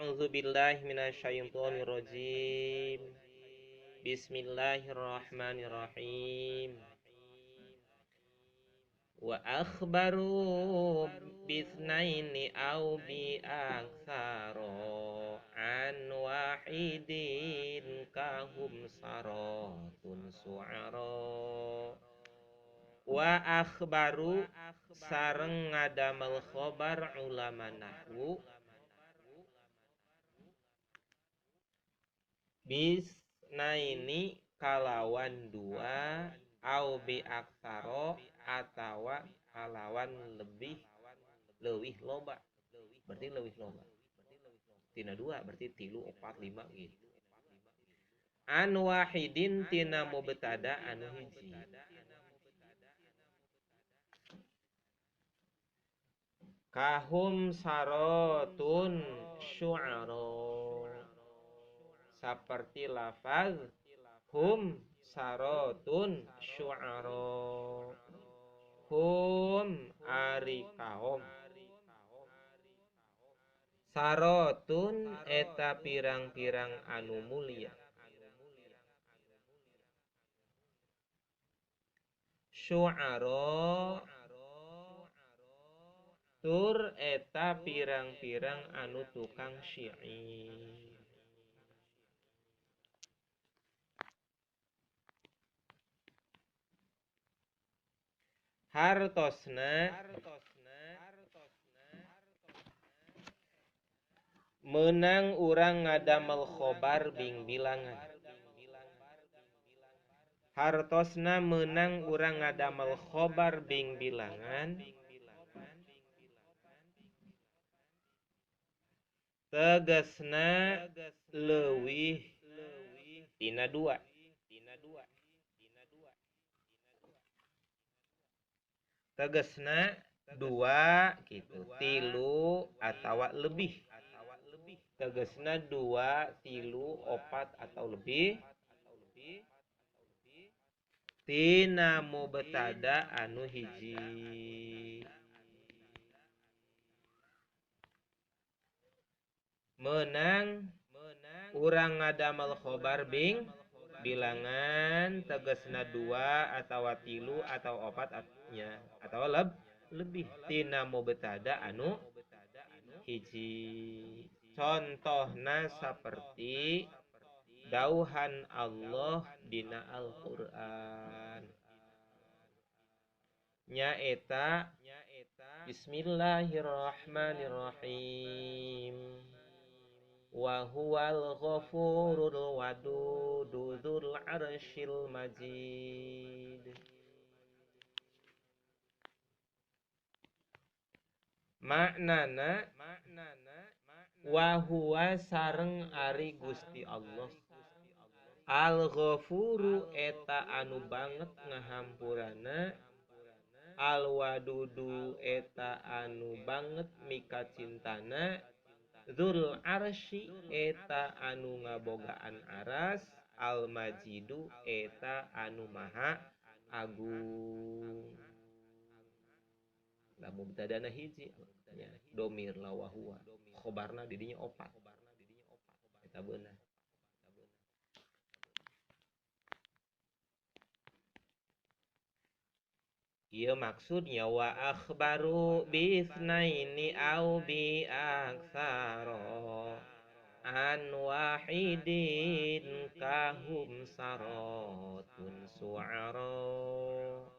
A'udzubillahi minasyaitonirrajim. Bismillahirrahmanirrahim. Wa akhbaru bithnaini aw bi aktsara an wahidin kahum saratun su'ara. Wa akhbaru sareng ngadamel khobar ulama nahwu bisnaini kalawan dua au bi aktsara atawa kalawan lebih leuwih loba, berarti leuwih loba tina dua berarti 3 4 5 gitu. An wahidin tina mubtada anu hiji. Kahum sarotun syu'ara, seperti lafaz hum sarotun syu'ara. Hum ari kaum, sarotun eta pirang-pirang anu mulia, syu'ara tur eta pirang-pirang anu tukang syair. Hartosna meunang urang ngadamel khobar bing bilangan. Hartosna meunang urang ngadamel khobar bing bilangan. Tegasna leuwih tina dua. Tegasna dua gitu, 3 atawa lebih. Tegasna 2, 3, 4 atau lebih tina mubtada anu hiji. Menang urang ngadamel khobar bing bilangan tegasna 2 atawa 3 atau 4 nya atau lebih tina mubtada anu hiji. Contohna seperti dauhan Allah dina Al-Qur'an nyaeta Bismillahirrahmanirrahim. Wa huwal ghafurul wadudu dzul arsyil majid. Maknana wa huwa sareng ari Gusti Allah al-ghafuru eta anu banget ngahampurana, al-wadudu eta anu banget mikacintana, dzul arsy eta anu ngabogaan aras, al-majidu eta anu maha agung. Lah mubtadana hiji nya domir la wa huwa khobarna didinya 4 eta beunah. Ieu maksudnya wa akhbaru bisnaini au bi aktsara an wahidin kahum saratun su'ara.